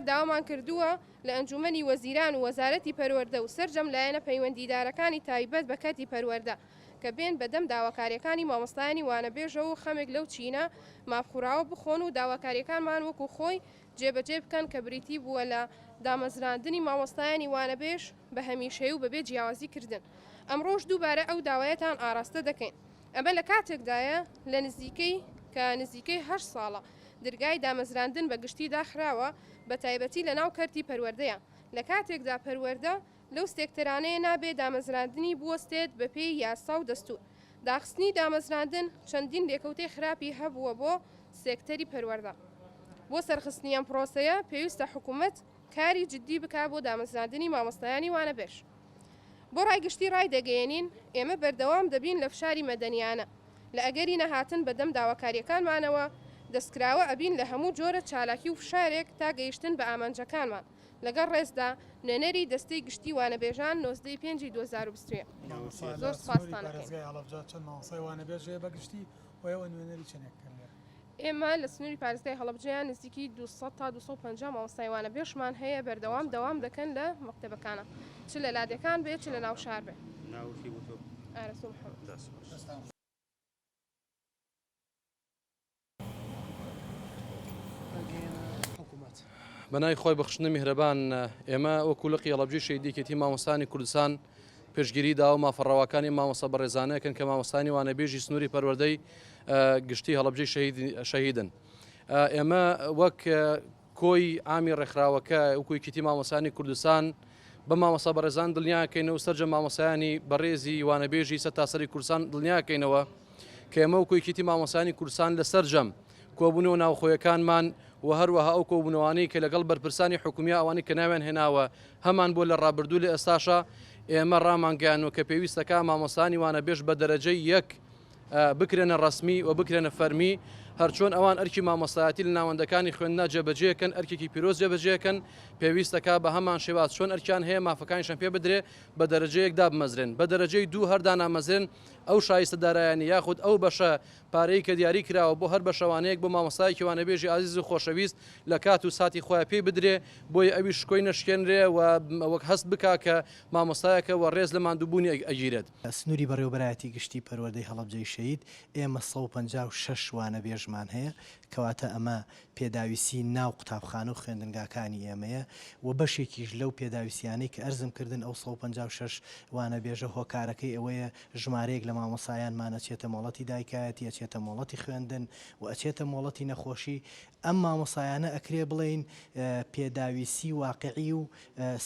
داوامان کردووە لە ئەنجوومەنی وەزیران و وەزارەتی پەروەردە و سەرجەم لایەنە پەیوەندیدارەکانی تایبەت بە کەرتی پەروەردە کە بێن بەدەم داواکارییەکانی مامۆستایانی وانەبێژەوە و خەمێک لەو چینە مافخوراوە بخۆن و داواکارییەکانمان وەکو خۆی جێبەجێ بکەن کە بریتی بووە لە دامەزراندنی مامۆستایانی وانەبێژ بە هەمیشەیی و بەبێ جیاوازی کردن. ئەمڕۆش دووبارە ئەو داوایەتان ئاراستە دەکەین. ئەمە لە کاتێکدایە لە نزیکەی کە نزیکەی هەشت ساڵە درگای دامەزراندن بە گشتی داخراوە بە تایبەتی لە ناو کەرتی پەروەردەیە لە کاتێکدا پەروەردە لەو سێکتەرانەیە نابێ دامەزراندنی بوەستێت بە پێی یاسا و دەستور. داخستنی دامەزراندن چەندین لێکەوتەی خراپی هەبووە بۆ سێکتەری پەروەردە. بۆ سەرخستنی ئەم پرۆسەیە پێویستە حکومەت کاری جدی بکا بۆ دامەزراندنی مامۆستایانی وانەبێژ. بۆ ڕای گشتی ڕایدەگەیەنین ئێمە بەردەوام دەبین لە فشاری مەدەنیانە لە ئەگەری نەهاتن بەدەم داواکاریەکانمانەوە دەستکراوە ئەبین لە هەموو جۆرە چالاکی و فشارێک تا گەیشتن بە ئامانجەکانمان. لەگەڵ ڕێزدا، نوێنەری دەستەی گشتی وانەبێژان 19 ی پێنجی 2021. مامۆستا لە زۆر سنووری سوپاستان ئەکەین. پارێزگای هەڵەبجە چەند مامۆستای وانەبێژ هەیە بە گشتی و ئێوە نوێنەری چەندێک کەن لێرە؟ ئێمە لە سنووری پارێزگای هەڵەبجەیان نزیکی 200 تا 250 مامۆستای وانەبێژمان هەیە بەردەوام دەوام دەکەن لە مەکتەبەکانا چ لە لادێکان بێ چ لە ناو شار بێ. ناوت کی بوو تۆ؟ ئارەزوو محەمەد. دەست خۆش. دەستان خۆش. بەناوی خوای بەخشندە میهرەبان ئێمە وەکو لقی هەڵەبجەی شەهید یەکێتی مامۆستایانی کوردستان پشتگیری داوا مافە ڕەواکانی مامۆستا بەڕێزانەکەن کە مامۆستانی وانەبێژی سنووری پەروەردەی گشتی هەڵەبجەی شەهیدن ئێمە وەک کۆی عامی ڕێکخراوەکە وەکو یەکێتی مامۆستایانی کوردستان بە مامۆستا بەڕێزان دڵنیاکەینەوە و سەرجەم مامۆستایانی بەڕێزی وانەبێژی سەرتاسەری کوردستان دڵنیاکەینەوە کە ئێمە وەکو یەکێتی مامۆستایانی کوردستان لە سەرجەم کۆبوونەوە ناوخۆیەکانمان و هەروەها ئەو کۆبوونەوانەی کە لەگەڵ بەرپرسانی حکومیە ئەوانەی کە ناویان هێناوە هەمان بووە لە ڕابردوو لە ئێستاشا ئێمە ڕامانگەیانوە کە پێویستەکە مامۆستایانی وانەبێژ بە دەرەجەی یەک بکرێنە ڕەسمی و بکرێنە فەرمی، هەرچۆن ئەوان ئەرکی مامۆستایەتی لە ناوەندەکانی خوێندنا جێبەجێکەن، ئەرکێکی پیرۆز جێبەجێکەن، پێویستەکا بە هەمان شێواز چۆن ئەرکیان هەیە مافەکانیشیان پێ بدرێ بە دەرەجەیەک دابمەزرێن، بە دەرەجەی دوو هەر دانامەزرێن ئەو شایستە دارایانەی یاخود ئەو بەشە پارەی کە دیاری کراوە بۆ هەر بەشەوانەیەک بۆ مامۆستایەکی وانەبێژی ئازیز و خۆشەویست لە کات و ساتی خۆیا پێی بدرێ بۆیە ئەویش شکۆی نەشکێنرێ و وەک هەست بکا کە مامۆستایەکە و ڕێز لە ماندووبوونی ئەگیرێت. سنووری بەڕێوەبەرایەتی گشتی پەروەردەی هەڵەبجەی شەهید، ئێمە 156 وانەبێژمان هەیە، کەواتە ئەمە پێداویستی ناو قوتابخانە و خوێندنگاکانی ئێمەیە و بەشێکیش لەو پێداویستیانەی کە ئەرزم کردن ئەو 156 وانەبێژە هۆکارەکەی ئەوەیە ژمارەیەک لە مامۆسایانمان ئەچێتە مۆڵەتی دایکایەتی، ئەچێتە مۆڵەتی خوێندن و ئەچێتە مۆڵەتی نەخۆشی، ئەم مامۆسایانە ئەکرێ بڵێین پێداویستی واقعی و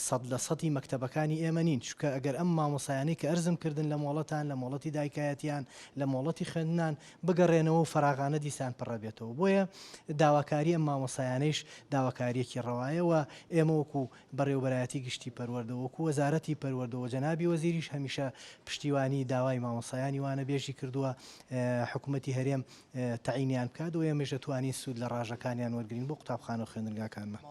سەد لە سەدی مەکتەبەکانی ئێمە نین، چونکە ئەگەر ئەم مامۆستایانەی کە ئەرزم کردن لە مۆڵەتان، لە مۆڵەتی دایکایەتیان، لە مۆڵەتی خوێندنان بگەڕێنەوە و فەراغانە دیسان پڕەبێتەوە. بۆیە داواکاری ئەم مامۆستایانەیش داواکارییەکی ڕەوایە و ئێمە وەکو بەڕێوەبەرایەتی گشتی پەروەردە و وەکو وەزارەتی پەروەردە و جەنابی وەزیریش هەمیشە پشتیوانی داوای مامۆستایانی وانەبێژی کردووە حکومەتی هەرێم تەعینیان بکات و ئێمەیش دەتوانین سوود لە ڕاژەکانیان وەرگرین بۆ قوتابخانە و خوێندنگاکانمان.